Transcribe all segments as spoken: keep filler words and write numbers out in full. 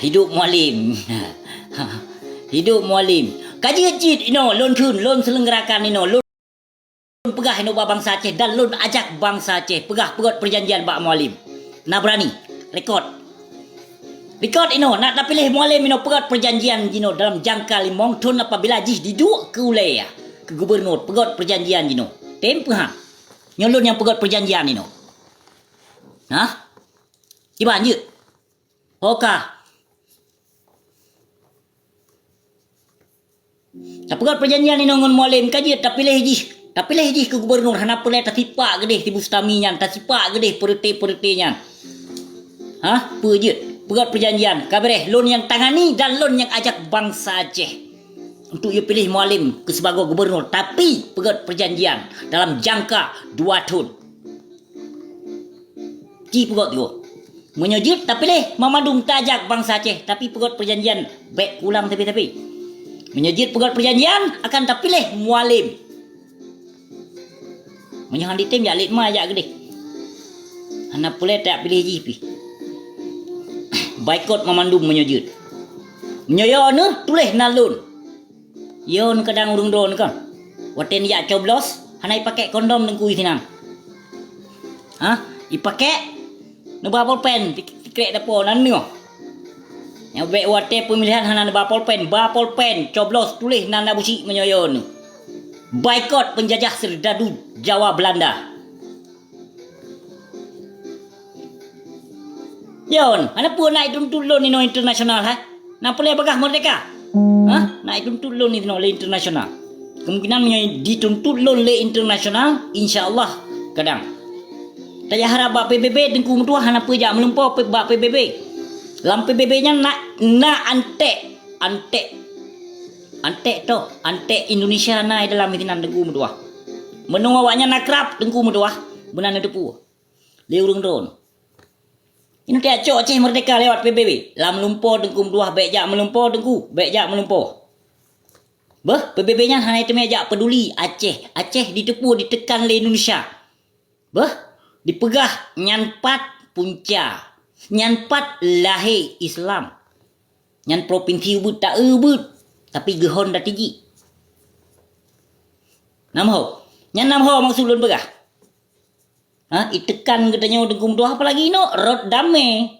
Hidup Mualem. Hidup Mualem. Ka jeuet cit inoe, lôn kheun, lôn selenggarakan inoe, lôn peugah inoe bak bansa Aceh dan lôn ajak bansa Aceh peugah peugöt peujanjian bak Mualem. Na beurani, rekod. Rekod inoe, na tapiléh Mualem inoe peugöt peujanjian jinoe dalam jangka limong thon apabila jih jiduek keu ulèe, keu gubernur, peugöt peujanjian jinoe. Tem peuhah. Nyoe lôn nyang peugöt peujanjian inoe. Hah? Kiban jeuet? Ho ka. Tapeugöt peujanjian inoe ngon Mualem, ka jeuet tapiléh jih. Tapiléh jih keu gubernur, hana peureulèe tasipak geudeh si Bustami nyan, tasipak geudeh peureuté-peureuté nyan. Hah? Peue jeuet? Peugöt peujanjian. Ka beureh, lôn nyang tangani dan lôn nyang ajak bansa Aceh untuk yue piléh Mualem keu sibagoe gubernur. Tapi, peugöt peujanjian dalam jangka dua thon. Ci peugöt yoh. Meunyoe jeuet tapiléh, mamandum tajak bansa Aceh, tapi peugöt peujanjian bèk kulang tapi-tapi. Meunyoe jeuet peugöt peujanjian, akan tapiléh Mualem. Meunyoe han jitem, jak lét ma jak geudeh. Hana peureulèe tapiléh jih pih. Baikot mamandum meunyoe jeuet. Meunyoe yo neuh, tuléh nan lôn. Yo, neukadang ureueng droeneuh kan. Watèe neujak coblos, hana ipakèk kondom teungku sinan. Hah? Ipakèk? Neuba polpen, sikrek dapo nan nyoe. Nyang bèk watèe peumilihan hana neuba polpen, ba polpen, coblos tuléh nan na busyik meunyoe yo neuh. Baikot peunjajah seurdadu Jawa Beulanda. Yon, hana peue na ituntut lôn inoe internasional, ha? Na peureulèe bagah merdeka? Hah? Na ituntut lôn inoe lé internasional. Kemungkinan meunyoe dituntut lôn lé internasional, insya Allah kadang. Tajak harap bak P B B teungku meutuah hana peue jak meulumpo pe-, bak P B B. Lam P B B nyan na, na antek, antek. Antek toh, antek Indonesia na di dalam sinan teungku meutuah. Meunyoe awaknyan na krab teungku meutuah, meunan neuteupeue. Lé ureueng droen. Inoe tajak cok Aceh merdeka lewat P B B. Lam lumpo teungku meutuah, bèk jak meulumpo teungku, bèk jak meulumpo. Beuh, P B B nyan hana teumé jak peuduli Aceh. Aceh diteupue ditekan lé Indonesia. Beuh, dipeugah nyan pat punca, nyan pat lahé Islam. Nyan propinsi ubit ta-eu ubit, tapi geuhon datiji. Nam ho, nyan nam ho maksud lôn peugah. Ha, itekan geutanyoe teungku meutuah, apalagi inoe rot damé.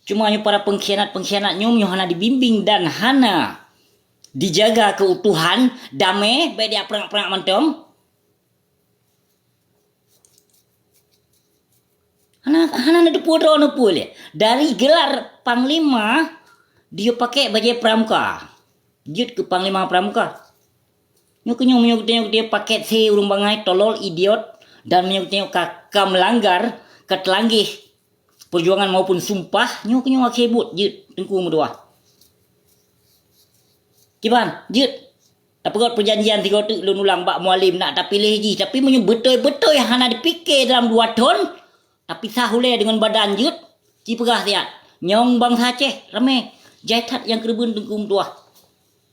Cuma nyoe para pengkhianat-pengkhianat nyoe, nyoe hana dibimbing dan hana dijaga keutuhan damé, bèk dipeurang-peurang mantong. Hana, hana neuteupeue droe neupue lé. Dari gelar panglima, dia pakai bajèe pramuka. Jeuet keu panglima pramuka. Nyoe keuh nyoe, meunyoe geutanyoe, geutanyoe paket C ureueng bangai, tolol, idiot, dan meunyoe geutanyoe ka, ka meulanggar, ka teulanggeh peujuangan maupun sumpah, nyoe keuh nyoe akhé buet jeuet teungku meutuah. Kiban, jeuet. Tapeugöt peujanjian sigoe teuk lôn ulang bak Mualem nak tapiléh jih, tapi meunyoe beutôi-beutôi hana dipike dalam dua thon, tapisah ulèe deungon badan jeuet, ci peugah siat, nyang bansa Aceh ramé, jai that nyang keureubeuen teungku meutuah.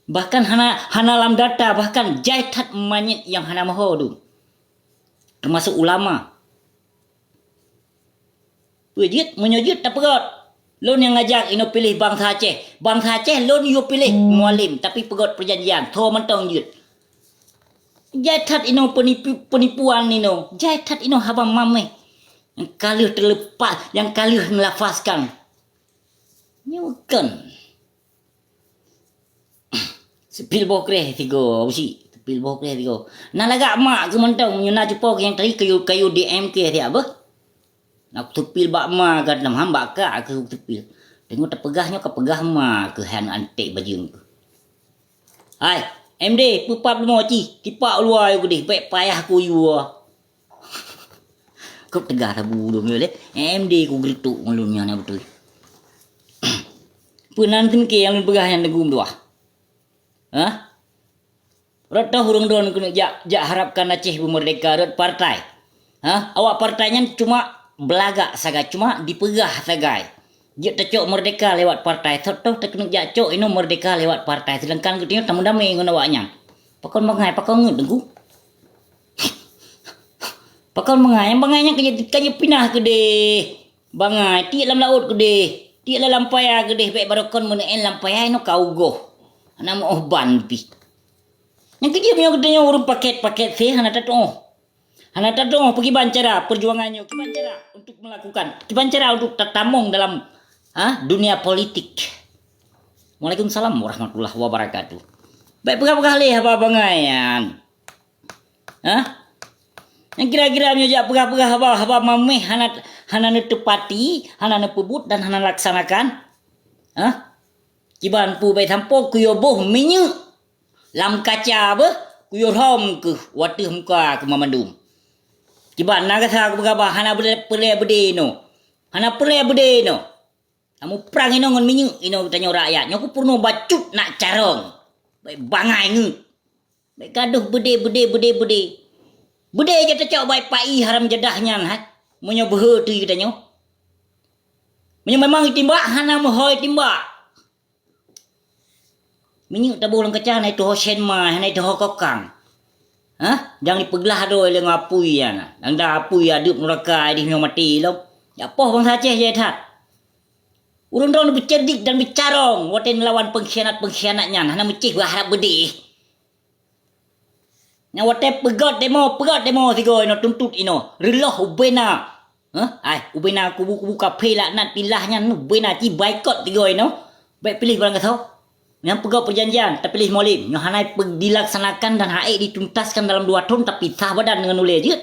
Bahkan hana, hana lam data, bahkan jai that manyét nyang hana meuho dum. Teumasok ulama. Peue jeuet, meunyoe jeuet tapeugöt. Lôn nyang ngajak inoe piléh bansa Aceh. Bansa Aceh lôn yue piléh Mualem, tapi peugöt peujanjian, tho mantong jeuet. Jai that inoe peunipu-, peunipuan inoe. Jai that inoe haba maméh. Nyang ka lheueh teulepas, nyang ka lheueh neulafazkan. Nyoe kon. Seupil boh kreh sigoe, Abusyik. Seupil boh kreh sigoe. Na lagak mak keuh mantong, meunyoe na cupo nyang tadi kayue, kayue D M keuh siat beuh. Na kuseupil bak ma keuh, nam ham bak kak keuh kuseupil. Teungoh tapeugah nyoe kapeugah ma keuh han antek bajeueng keuh. Hai, M D, peupap leumô cih, tipak u luwa yue keudeh, bèk payah kuyue. Kok teuga sabu dong nyoe lé. M D ku geureutôk ngon lôn nyan beutôi. Peue nan teumike nyang lôn peugah nyan teungku meutuah? Hah? Rot toh ureueng droen keuneuk jak, jak harapkan Aceh beumerdeka rot partai. Hah? Awak partai nyan cuma beulagak sagai, cuma dipeugah sagai. Jeuet tacok merdeka lewat partai, sot toh takeuneuk jak cok inoe merdeka lewat partai, seudangkan geutanyoe tameudamé ngon awaknyan. Pakon bangai, pakon ngeuet teungku? Pakon bangai? Nyang bangai nyan ka jipinah keudeh. Bangai, tiek lam laôt keudeh. Tiek lam paya keudeh, bèk barokon meuneuen lam paya inoe ka ugoh. Hana meu'oh ban pih. Nyang keujeuet meunyoe geutanyoe ureueng paket-paket seh hana tatu'oh. Hana tatu'oh peukiban cara perjuangan nyoe, kiban cara untuk melakukan, kiban cara untuk tatamong dalam, ha, dunia politik. Waalaikumsalam warahmatullahi wabarakatuh. Bèk peugah-peugah lé haba bangai nyan. Hah? Nyang kira-kira meunyoe jak peugah-peugah haba, haba mamèh hana, hana neuteupati, hana neupeubuet dan hana laksanakan. Hah? Kiban peue bèk sampoe kuyue boh minyeuk lam kaca beuh, kuyue rhom keuh u ateueh muka keuh mandum. Kiban na gata kupeugah bah hana beudé-, peureulèe beudé inoe. Hana peureulèe beudé inoe. Kamoe prang inoe ngon minyeuk inoe geutanyoe rakyat. Nyoe keuh peurunoe bacut nak carông. Bèk bangai ngeut. Bèk gadoh beudé, beudé, beudé, beudé. Beudé jeuet tacok bak pai haram jadah nyan, hai. Meunyoe beuhe teuh geutanyoe. Meunyoe memang itimbak, hana meuhôi timbak. Minyeuk taboh lam kaca, hana ituho sen ma, hana ituho kokang. Hah? Nyang jipeuglah droe lé ngon apui nyan. Nyang da apui adeueb nuraka, ideh nyoe maté lom. Jak poh bansa Aceh jai that. Ureueng droeneuh beucerdik dan beucarông watèe neulawan pengkhianat-pengkhianat nyan, hana meucéh beuharab beudéh. Nyang watèe peugöt demo, peugöt demo sigoe inoe, tuntot inoe, reuloh ubena. Hah? Ai, ubena kubu-kubu kafé laknat billah nyan, ubena ci baikot sigoe inoe. Bèk piléh barang gasoe. Nyang peugöt peujanjian, tapiléh Mualem. Nyoe hana pe-, dilaksanakan dan hana dituntaskan dalam dua thon, tapisah badan deungon ulèe jeuet.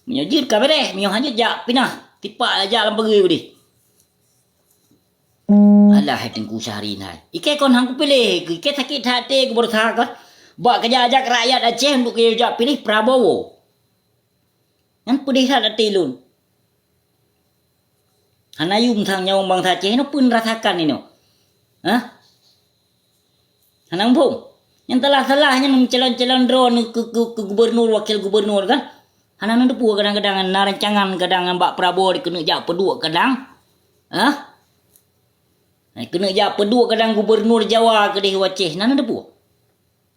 Meunyoe jeuet ka beureh, meunyoe hana jeuet jak pinah, tipak jak lam pageue udeh. Alah, hai Teungku Syahrin hai. Ikei kon han kupiléh, ikei sakét até keu beureusaha kon. Bak keujak-jak rakyat Aceh untuk keu jak piléh Prabowo. Nyan peudeh that até lôn. Hana yum sang nyawöng bansa Aceh inoe pun rasakan inoe. Hah? Hana muphom. Nyang salah-salah nyan mencalon-calon droeneuh keu, keu, keu gubernur, wakil gubernur kan. Hana neuteupeue kadang-kadang na rancangan kadang bak Prabowo dikeuneuk jak peuduek kadang. Hah? Keuneuk jak peuduek kadang gubernur Jawa keudeh u Aceh, na neuteupeue.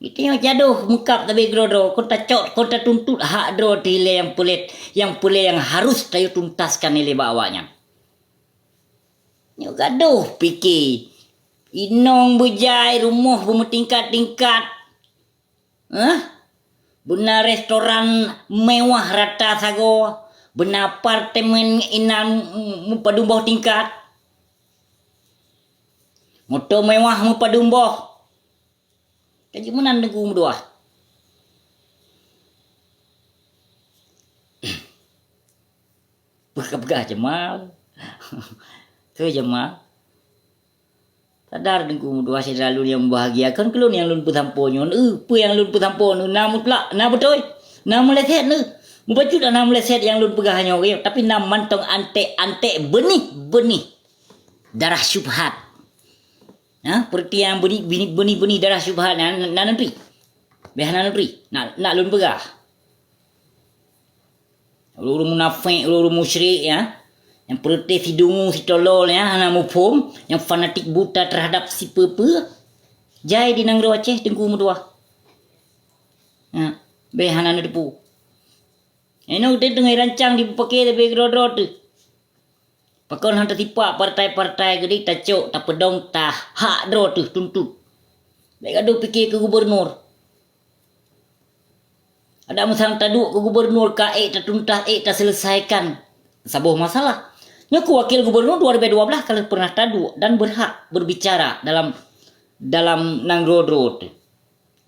Geutanyoe jadoh meukab tabé keudroe-droe, kon tacok, kon tatuntot hak droe teuh ilèe nyang peureulèe, nyang peureulèe nyang harus tayue tuntaskan ilèe bak awaknyan. Nyoe gadoh pike. Inong beujai, rumoh beumeutingkat-tingkat. Hah? Beuna restoran mewah rata sagoe, beuna apartemen inan meupadum boh tingkat. Moto mewah meupadum boh. Ka jimeunan Teungku meutuah. Peugah-peugah Jamal. Keu Jamal. Sadar Teungku meutuah syedara lôn nyang mubahgia. Kon keu lôn nyang lôn peusampoe nyoe. Euh, peue nyang lôn peusampoe nyoe na mutlak, na beutôi, na meuleset nyoe. Mubacut na meuleset nyang lôn peugah nyoe, tapi na mantong antek-antek beunih-beunih darah syubhat. Ha, peureuti nyang beuni-, beuni-, beuni-beuni darah syubhat nyan, na neutri. Bèk hana neutri. Nak, nak lôn peugah. Ureueng-ureueng munafék, ureueng-ureueng musyrik, ya. Nyang peureuté sidungu sitolol, ya, hana muphom, nyang fanatik buta terhadap sipeue-peue. Jai di nanggroe Aceh Teungku meutuah. Ya, bèk hana neuteupeue. Inoe teuh teungoh rancang dipake leubeh keudroe-droe teuh. Pakon han tasipak partai-partai geudik tacok, tapeudong, tah hak droe teuh tuntot. Bèk gadoh pike keu gubernur. Adak meusang taduek keu gubernur ka ék tatuntas, ék taseuleusaikon saboh masalah. Nyoe keu wakil gubernur dua ribu dua belas ka lheueh pernah taduek dan berhak berbicara dalam, dalam nanggroe droe teuh,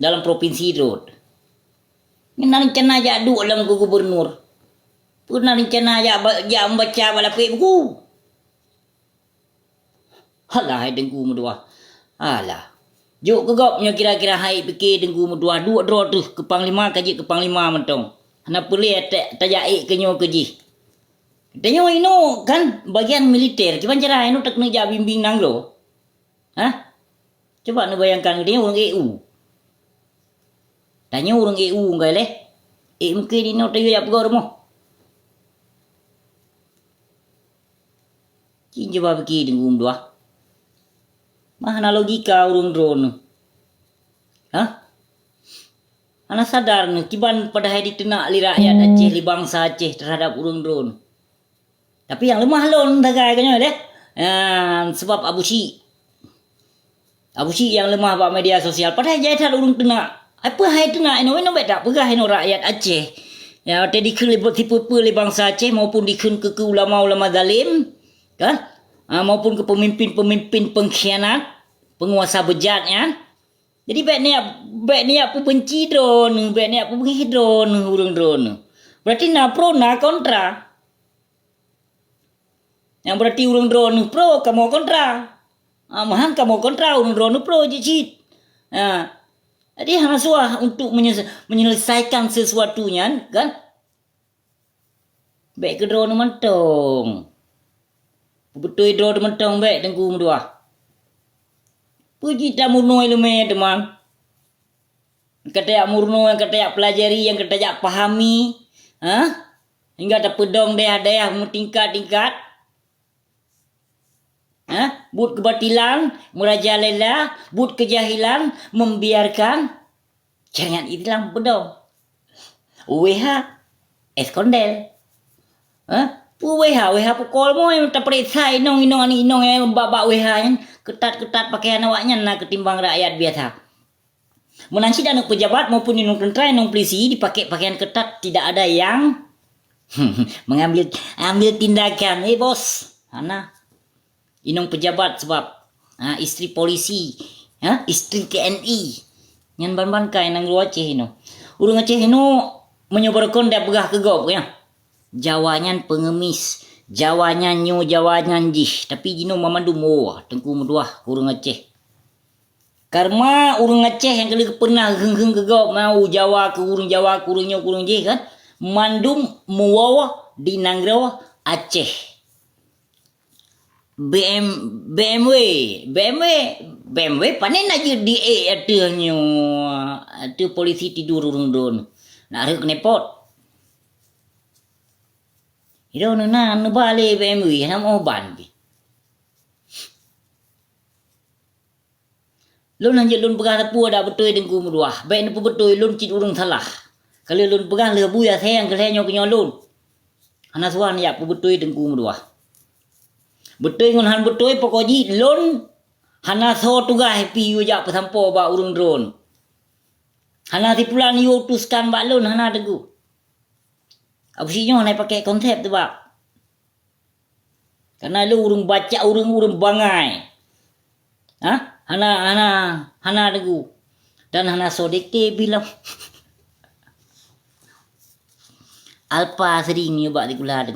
dalam propinsi droe teuh. Nyan na rencana jak duek lom keu gubernur. Peue na rencana jak ba-, jak membaca bak lapék buku. Alah, hai Teungku meutuah. Alah. Jok keu gob nyoe kira-kira hai pike Teungku meutuah duek droe teuh keu panglima ka jeuet keu panglima mantong. Hana peureulèe ta-, tajak ék keu nyoe keu jih. Tanyoe inoe kan bagian militer, kiban cara inoe takeuneuk jak bimbing nanggroe. Hah? Coba neubayangkan geutanyoe ureueng A U. Tanyoe ureueng A U enggai lé. Ék mungken inoe tayue jak peugöt rumoh. Ci cuba pike Teungku meutuah. Bah hana logika ureueng droeneuh. Hah? Hana sadar neuh kiban padahai diteunak lé rakyat Aceh, lé bansa Aceh terhadap ureueng droeneuh. Tapi nyang leumah lôn sagai ka nyoe deh. Ya, sebab Abu Syik. Abu Syik nyang leumah bak media sosial. Padahai jai that ureuëng teunak. Apa hai teunak inoe, inoe bèk tapeugah inoe rakyat Aceh. Ya, watèe dikheun lé sipeue-peue lé bansa Aceh maupun dikheun keu, keu ulama-ulama zalim, kan? Ha, maupun keu pemimpin-pemimpin pengkhianat, penguasa bejat nyan. Jadi bèk niat, bèk niat peubenci droeneuh, bèk niat peubeungéh droeneuh ureuëng droeneuh. Berarti na pro na kontra. Nyang berarti ureuëng droeneuh pro kamoe kontra. Ha, meuhan kamoe kontra ureuëng droeneuh pro jih cit. Ha. Jadi hana suah untuk menyes-, menyelesaikan sesuatu nyan kan. Bèk keu droeneuh mantong. Peubeutôi droeneuh mantong bèk Teungku meutuah. Peue jih tameurunoe ileumèe teuma. Nyang ka tajak meurunoe, nyang ka tajak pelajari, nyang ka tajak pahami, ha? Hingga tapeudong dayah-dayah meutingkat-tingkat. Ha? Buet keubatilan, meurajalela, buet keujahilan, membiarkan. Cara nyan Islam peudong. W H, eskondel. Ha? Peue W H, W H pukol mo, tapeuriksa inong-inong aneuk inong nyang bak-bak W H nyan, keutat-keutat pakaian awaknyan na keutimbang rakyat biasa. Meunan cit aneuk pejabat maupun inong teuntara, inong polisi dipakai pakaian ketat, tidak ada yang mengambil, ambil tindakan. Eh, bos, hana. Inong pejabat sebab, ha, isteri polisi, ha, isteri T N I. Nyan ban-ban kai nanggroe Aceh inoe. Ureuëng Aceh inoe meunyoe barokon dak peugah keu gob, ya. Jawa nyan pengemis, Jawa nyan nyoe, Jawa nyan jih. Tapi jinoe mamandum woe, Teungku meutuah keu ureuëng Aceh. Karma ureuëng Aceh nyang ka lheueh pernah geuheueng-heueng keu gob, mau Jawa keu ureuëng Jawa, keu ureuëng nyoe, keu ureuëng jih kan, mandum meuwoe di nanggroe Aceh. B M, B M W, B M W, B M W panen na jeuet di ék ateueh nyoe, ateueh polisi tidur ureuëng droeneuh. Nak rhot keuneupot. Droeneuh na neuba lé B M W, hana meuoh ban pih. Lôn hanjeuet lôn peugah sapeue dak beutôi Teungku meutuah. Bèk neupeubeutôi lôn cit ureuëng salah. Ka lheueh lôn peugah lheueh bui asèe nyang keu lhèe nyoe keu nyoe lôn. Hana suah neujak peubeutôi Teungku meutuah. Beutôi ngon han beutôi pokok jih lôn hana soe tugaih pih yue jak peusampoe bak ureuëng droeneuh. Hana sipulan yue utuskan bak lôn, hana Teungku. Abu Syik nyoe hana pakai konsep teuh bak. Karena lôn ureuëng baca, ureuëng-ureuëng bangai. Ha? Hana, hana, hana Teungku. Dan hana soe dikte bilang. Alpa sering nyoe bak sikula Teungku.